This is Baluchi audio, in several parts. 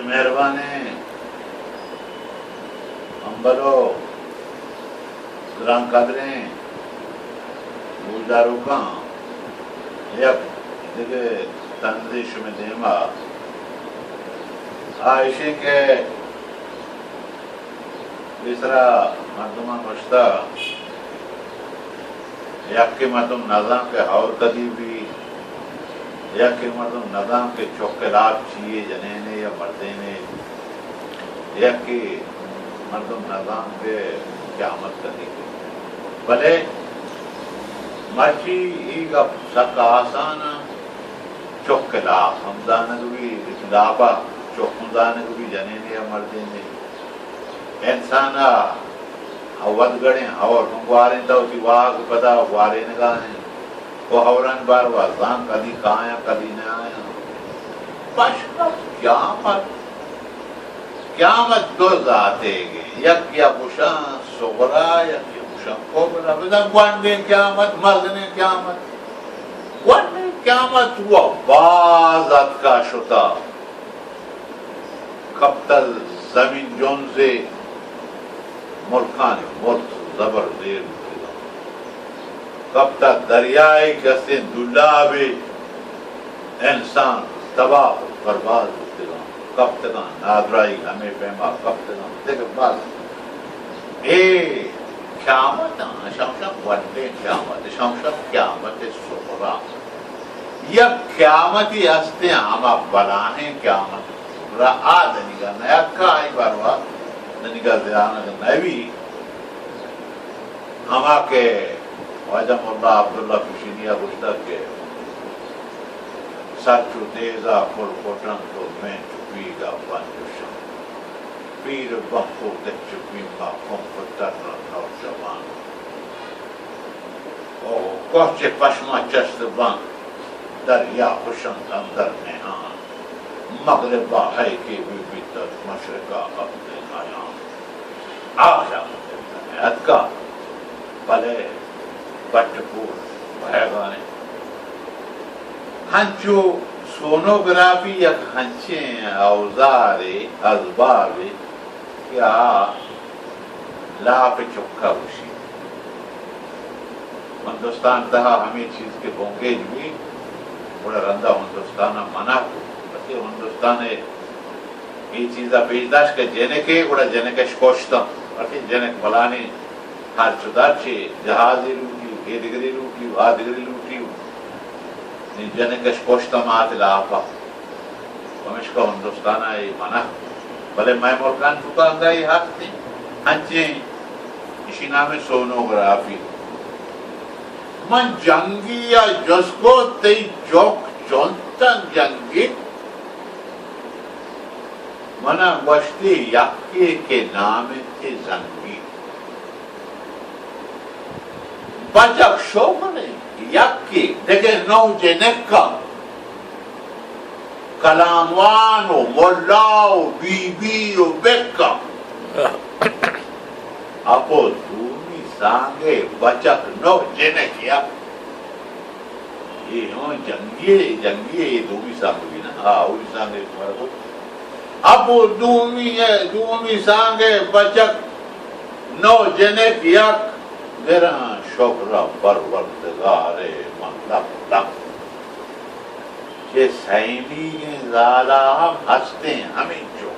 مہربانیں ہمبل و گرانقدریں گوشداروکاں، یک دگہ طنزے شمئے دیما آ ایشیں کہ پیسرا مردماں گوشتہ، یکے مردم نزان کہ ہور کدی بی، یکے مردم نزان کہ چک ءِ لاپ چی یے، جنینے یا مردینے، یکے مردم نزان کہ قیامت کدی بی۔ بلے مرچی اے گپ سک آسان انت، چک ءِ لاپ ہم زانگ بی، لاپ ءَ چک ہم زانگ بی، جنینے یا مردینے۔ انسان ءَ ودگڑیں ہور ہم گوارینتہ، وتی واہگ پدا گوارینگا انت۔ و ہورانی باروا زان کدی کایاں، کدی نہ آیاں۔ پشکپ قیامت، قیامت دو ذاتیگیں، یکیا گوشاں صغری، یکیا گوشاں کبری۔ بزاں گونڈیں قیامت، مزنیں قیامت۔ گونڈیں قیامت و باز اتکا شتا۔ کپتہ زمین جنزے، ملکانی ملک زبر زیر بوتگاں۔ کپتہ دریائے کہ استیں دولابے، انسان تباہ و برباد بوتگاں۔ کپتگاں، نادراہی ہمے پیما کپتگاں۔ دگہ بس اے قیامت آں، شمشا گونڈیں قیامت، شمشا قیامت صغری۔ یک قیامتی استیں، ہما بلاہیں قیامت، گڑا آ دنیگا نیاتکا، آئی باروا دنیگا زیانگ نبی۔ ہما کہ واجہ ملا عبداللہ پشینیا گوشتگ کہ سر چو دیزا کل کٹنت و مین چو پیگا پنجوشنت۔ پیر بنت و دچ و پیما کنپ ترنت نوجوان۔ او کوہ چہ پشما چست بنت، دریا خوشنت اندر نہان۔ مغربا ہئیکے بہ بیت، مشرقا عقل نیان۔ آ قیامت نیاتکا، بلے بٹ پور بہگانے۔ ہنچو سونوگرافی یک ہنچیں اوزارے، ازبابے کہ آ لاپ چکا گوشی۔ ہندوستان تہا ہمے چیز کہ بنگیج بی، گڑا رندا ہندوستان ءَ منع کو۔ پرچے ہندوستان ءَ اے چیز ءَ پیش داشت کہ جنکے، گڑا جنکش کشتاں۔ پرچے جنک بلانی ہرچ و درچے، جہازے لوٹی، اے دگرے لوٹی، آ دگرے لوٹی۔ نی جنکش کشتاں مات لاپا۔ پمیشکا ہندوستان ءَ اے منع۔ بلے مئے ملکانی توکا انگا اے ہست انت۔ انچیں ایشی نام سونوگرافی۔ من جنگی ءَ جست کو، تئی چک چنتن جنگی؟ منا گوشتی یکے کہ نام انت زنگی۔ بچک شغل انت، یکے دگہ نو جنکاں، کلاموان و ملا و بی بی و بکاں۔ اپو دومی سانگے بچک نو جنک یک۔ اے ہوں جنگی ءَ، جنگی ءَ، اے دومی سانگ بی نا، ہا، اولی سانگ ءَ شمارا گوشت۔ اپو دومی ءَ، دومی سانگ ءَ بچک نو جنک یک، گراں شکر ءَ پروردگار ءَ من لک لک۔ چہ سیمیگیں زالا ہم ہستیں ہمینچو۔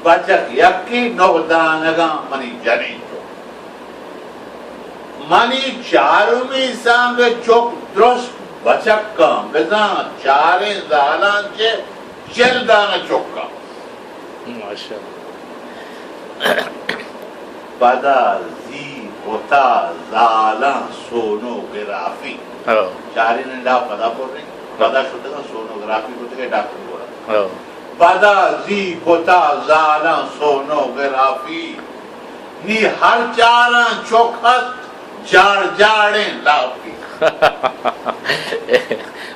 بچک یکے نہ دانگاں منی جنین چک۔ منی چارمی سانگ ءِ چک درست بچکاں، بزاں چاریں زالاں چہ چل دانہ چکاں۔ ماشاءاللہ۔ پدا زی کتا زالاں سونوگرافی۔ ہو۔ چاریں لا پدا بریں۔ پدا شتگاں سونوگرافی کتگے ڈاکٹر گورا۔ ہو۔ پدا زی کتا زالاں سونوگرافی، نی ہر چاراں چک ہست جاڑ جاڑیں لاپی۔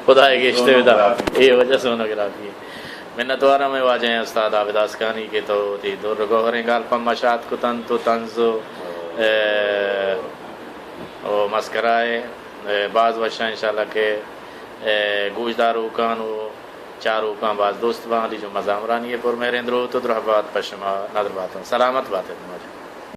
خدا ءَ گیشتر بدا۔ سونوگرافی۔ اے وجہ سونوگرافی۔ منتوار ہمے واجہیں استاد عابد آسکانی کہ تو وتی در گوہریں گالپاں مشات کتنت و طنز و، اے، و مسکرا ءَ، اے، باز وشاں انشاءاللہ کہ، اے، گوشداروکاں و چاروکاں باز دوست باں، علی جمعہ زامرانی ءِ پر مہریں دروت و درہبات پہ شما ندر باتاں۔ سلامت بات ئے جمعہ جان۔